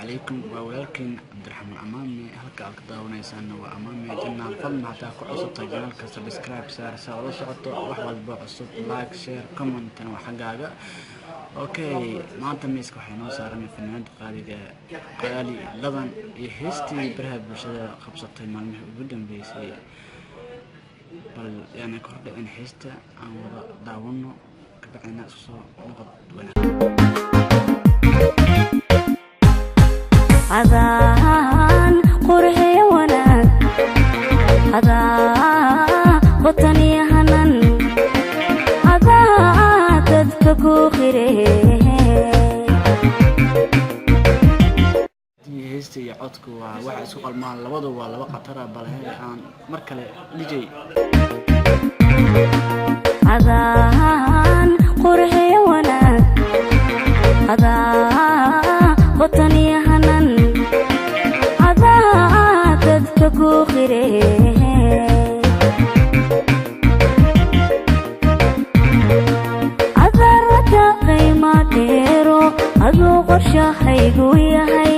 Calaykum. Waa walaalkiin Cabdiraxmaan Amaame. Halka aad ka daawanaysaana waa Amaame Channel. Fadlan hataa ku cusubtahay channelka, subscribe saar saa ula socoto wax walba cusub. Like, share, commentna waa xaggaaga. Okay, maanta miiska waxay noo saaran fanaanada qaaliga Qaali Ladan iyo heestii baraha bulshada qabsatay maalmihii ugu dambeysay. Bal yaana kordhicin, heesta aan wada daawano, kabacdina isku soo noqod wanaag. Adaan qurxiyo wanaag, adaa wataniyo hanan, adaa dadka ku qire. Heesta iyo codku waa waxa isku qalmaan, labadu waa laba khatara. Balhe aan mar kale DJ. Adaan qurxiyo wanaag, adaa wataniyo hanan, adaa dadka ku qire. Adarada qiima dheero, aduu qorshahaygu yahay.